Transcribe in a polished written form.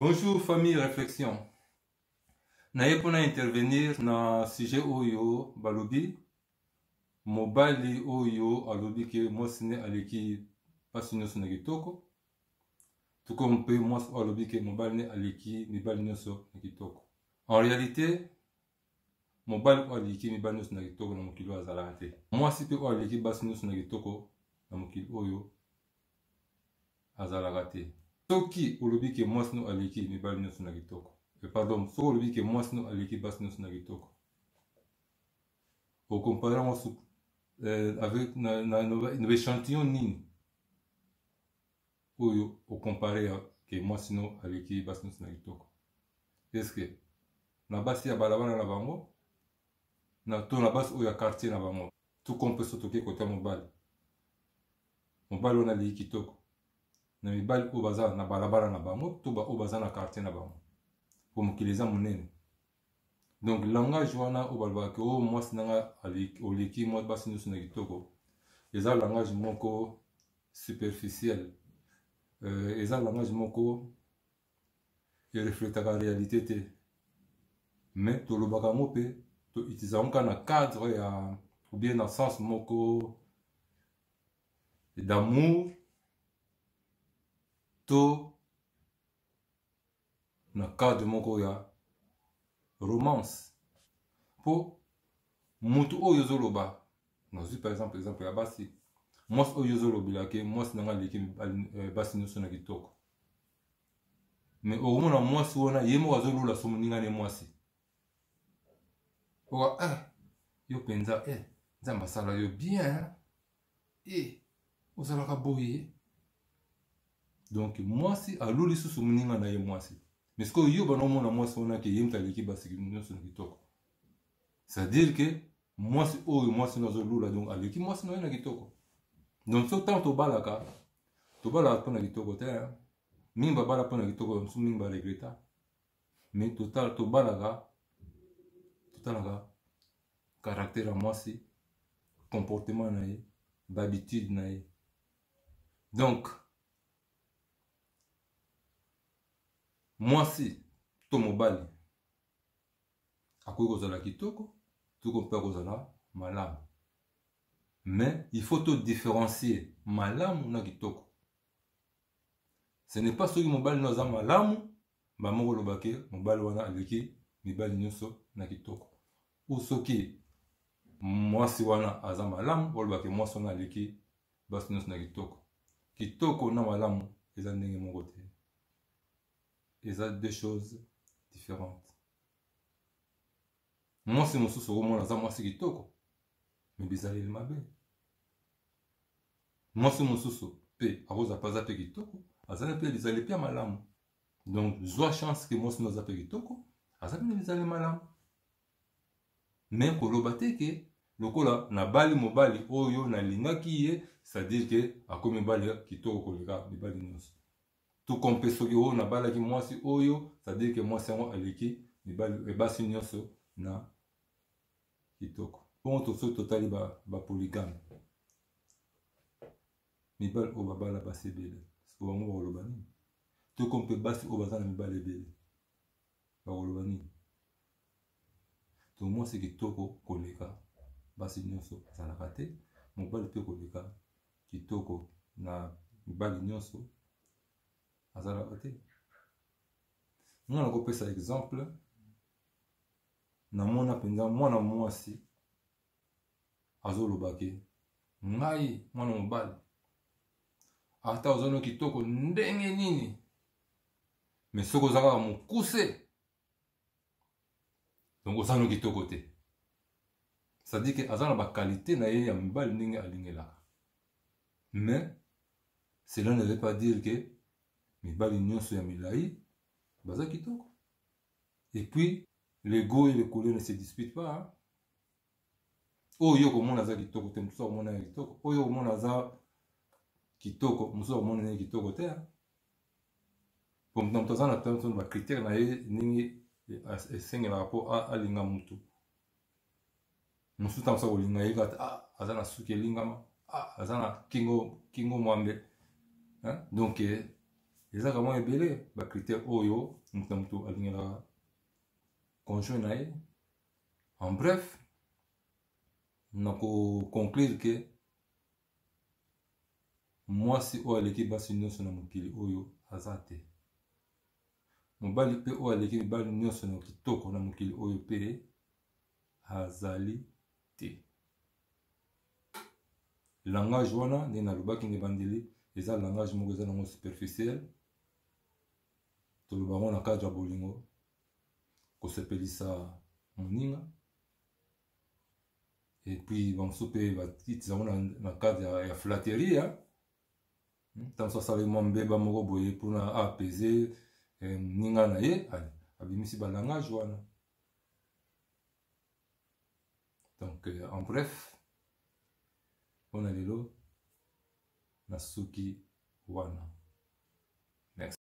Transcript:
Bonjour famille réflexion. Naye mpona intervenir na sujet oyo balobi mobali oyo alobi ke mwasi ne aleki basi nyonso na kitoko tuko mpe mwasi oyo alobi ke mobali ne aleki mibali nyonso na kitoko. En réalité mobali oyo aleki mibali nyonso na kitoko na mokili oyo azalaka te. Mwasi mpe oyo aleki basi nyonso na kitoko na mokili oyo azalaka te. Soki olobi ke mwasi no aleki mibali nyonso na kitoko, eh, pardon, soki olobi ke mwasi no aleki basi nyonso na kitoko, okompare yango eh, avec na, na, na, na échantillon nini oyo okompare ya ke mwasi no aleki basi nyonso na kitoko? Est-ce na basi ya balabala na bango na to na basi oyo ya quartier na bango? Tout comme mpe so toke kota mobali, mobali wana aleki kitoko na mibali oyo baza na balabala na bango to baoyo baza na quartier na bango, po mokili eza monene. Donc langage wana oyo balobaka ke oyo mwasi nanga oleki mwa basi nyonso na kitoko, eza langage moko superficiel, eza langage moko erefletaka réalité te. Mais tolobaka yango mpe toutiliza yango kaka na cadre ya ou bien na sens moko d'amour to na cadre moko ya romance. Po motu oyo ozoloba, nazwi par exemple exemple ya basi, mwasi oyo ozolobela ke mwasi nanga aleki basi nyonso na kitoko, mais okomona mwasi wana ye moko azolula so moninga ne mwasi oka yo mpenza nzambe asala yo bien, ozalaka boye. Donc mwasi aluli susu moninga na ye mwasi, mais sikoyo yo bana omona mwasi wana ke ye moto aleki basi nyonso na kitoko, c'est-à-dire que mwasi oyo mwasi no azolula, donc aleki mwasi na ye na kitoko. Donc so ntango tobalaka, tobalaka mpona kitoko te. Mingi babala mpona kitoko, mosusu mingi baregreta. Mais tobalaka, totalaka caractère ya mwasi, comportement na ye, bahabitude na ye. Donc mwasi to mobali akoki kozala kitoko, to mpe akozala malamu, mais il faut to différencier malamu na kitoko. Ce n'est pas soki mobali no aza malamu bamoko olobake mobali wana aleki mibali nyonso na kitoko, ou soki mwasi wana aza malamu olobake mwasi wana aleki basi nyonso na kitoko. Kitoko na malamu eza ndenge moko te, eza deux choses différentes. Mwasi mosusu okomona aza mwasi kitoko me bizaleli mabe. Mwasi mosusu mpe akozala mpe aza mpe kitoko, azali mpe bizaleli mpe ya malamu. Donc zwa chance ke mwasi no aza mpe kitoko, aza mpe na bizaleli malamu. Mais koloba te ke lokola nabali mobali oyo nalingaki ye, c'est-à-dire ke akomi mobali kitoko koleka mibali nyonso. Tout comme mpe soki oyo nabalaki mwasi oyo, c'est-à-dire ke mwasi yango aleki mibali basi nyonso na kitoko. Bongo soki totali bapoligame, mibali oyo babala basi ebele, siko bango bakoloba nini? To comme mpe basi oyo baza na mibali ebele bakoloba nini? To mwasi kitoko koleka basi nyonso azalaka te, mobali mpe koleka kitoko na mibali nyonso azalaka te. Nga nakopesa exemple, namona mpenza mwana mwasi azoloba ke ngai mwana mobali ata oza no kitoko ndenge nini, mais soki oza kaka mokuse, donc oza no kitoko te. C'est-à-dire que aza na baqualité na ye ya mibali ndenge alingelaka, mais cela ne veut pas dire que mibali nyonso ya milai baza kitoko. Et puis le goût et le couleur ne se disputent pas, hein? Oyo komona aza kitoko te, mosusu akomona ye kitoko. Oyo komona aza kitoko, mosusu akomona ye kitoko te. Po moto aza na ntango ba critère na ye ndenge esengelaka mpo alinga motu. Mosusu ntango mosusu akolinga ye kaka ah, aza na suki elingama, ah, aza na kingo, kingo mwambe, hein? Donc Ezaka mwa ebele bacritère oyo moto na moto alingelaka conjoint na ye. En bref, nakoconclure ke mwasi oyo aleki basi nyonso na mokili oyo aza te. Mobali mpe oyo aleki mibali nyonso na kitoko na mokili oyo mpe azali te. Langage wana nde nalobaki na ebandeli, eza langage moko eza nango superficiel. Toloba yango na cadre ya bolingo, kosepelisa moninga, et puis bamosusu mpe bakitisa yango na cadre ya flatterie. Ntango mosusu asali mwa mbeba moko boye mpona apese moninga na ye, abimisi balangage wana. Donc en bref, mpona lelo nasuki wana. Merci.